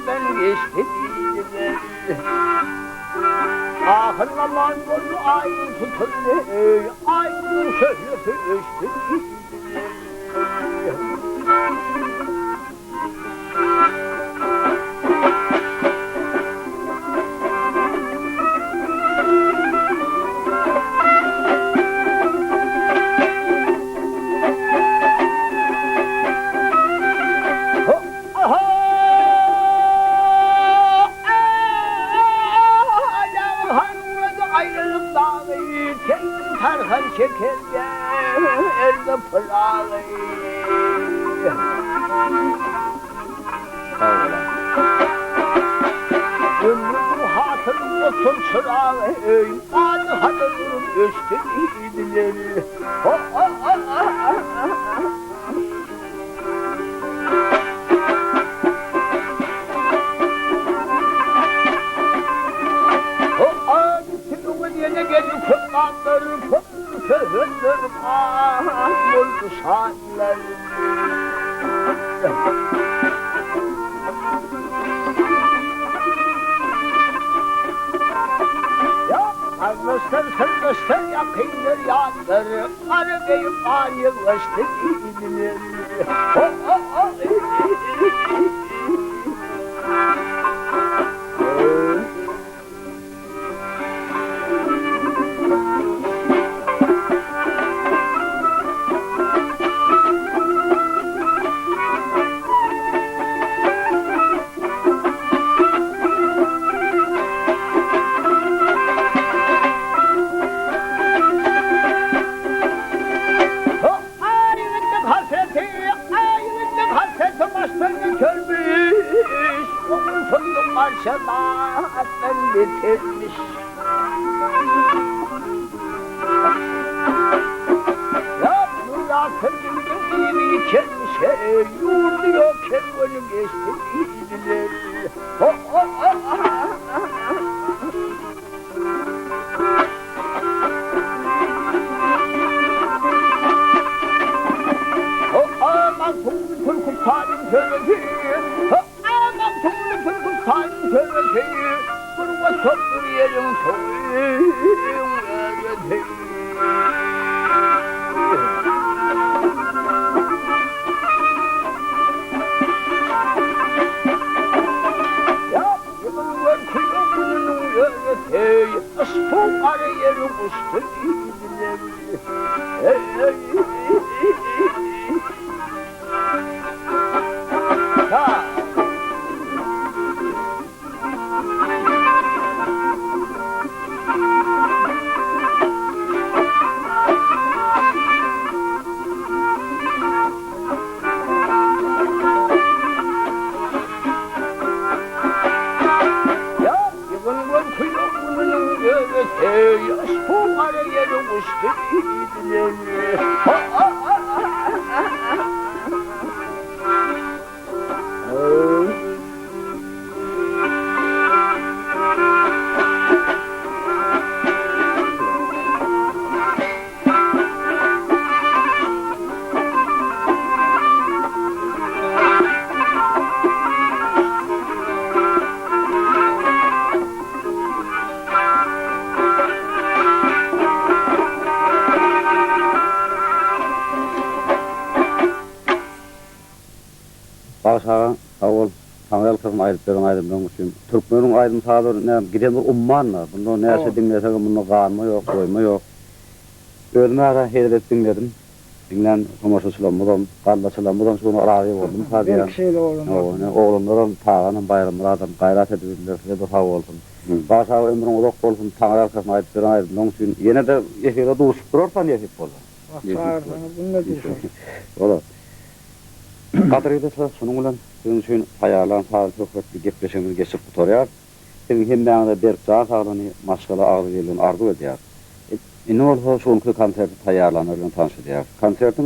Başdan geçdi diýdiler. Ahyr zaman boldy aý-gün tutuldy, Aý-günüň şöhlesi öçdi diýdiler. Bagşy aga sag bol saňa ýalkasyn aýdyp beren aýdymlaryň üçin. Türkmeniň aýdym sazy bir näme giden bir ummandyr. Bunda näçe diňlesegem bunda ganma ýok, doýma ýok. Özüm ara hezil edip diňledim. Diňlän tomaşaçylarymyzam, gallaçylarymyzam şu güne razy boldumyka diýýän. Belki şeýle bolan Hawa, ine oglanlaram Taganam Baýrammyradam gaýrat edibildiler. Size-de sag bolsun. Bagşy aga ömrüň uzak bolsun, Taňry ýalkasyn aýdyp beren aýdymlaryň üçin. Ýene-de efirde duşup durarys-a nesip bolsa. Wah, çagyrsaňyz günde duşarys. Bolar. Gadyr ildeşler, şunuň bilen siziň üçin taýýarlan saz söhbetli gepleşigimizi geçirip gutarýarys. Siziň hemmäňize berk jan saglygyny, maşgala agzybirligini arzuw edýäris. Indi bolsa şu günki konserti taýýarlanlar bilen tanyş edýäris. Konsertiň.